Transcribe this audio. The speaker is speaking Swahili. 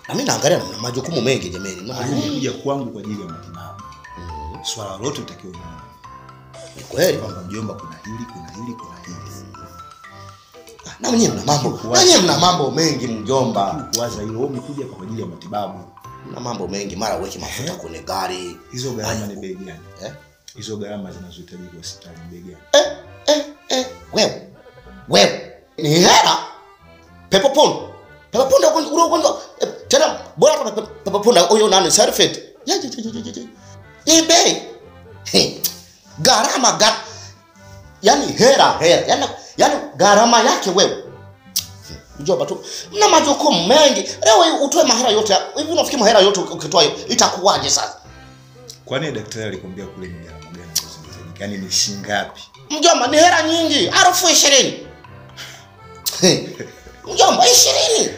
Na mimi naangalia na majukumu mengi jamani. Umekuja kwangu kwa ajili ya matibabu. Swala lolote utakiwa unione. Ni kweli kwamba mjomba kuna hili, kuna hili, kuna hili. Na mwenyewe mna mambo. Na mwenyewe mna mambo mengi mjomba. Kuwaza hilo, wewe umekuja kwa ajili ya matibabu. Mna mambo mengi, mara uweke mafuta kwenye gari. Hizo gharama ni bei gani? Hizo gharama zinazohitajika hospitali ni bei gani? Wewe. Wewe. Ni hela. Pepo punda. Pepo punda ugonjwa. Tena bora kama pepo punda huyo nani sulfate. Ni bei. Gharama yani hela. Yaani gharama yake wewe. Mjomba tu mna majukumu mengi. Leo utoe mahera yote. Hivi unafikiri mahera yote ukitoa itakuwaje sasa? Kwani daktari alikwambia kule ni gharama gani ambazo zinahitajika? Yaani ni shilingi ngapi? Mjomba ni hela nyingi, 20,000. Mjomba 20.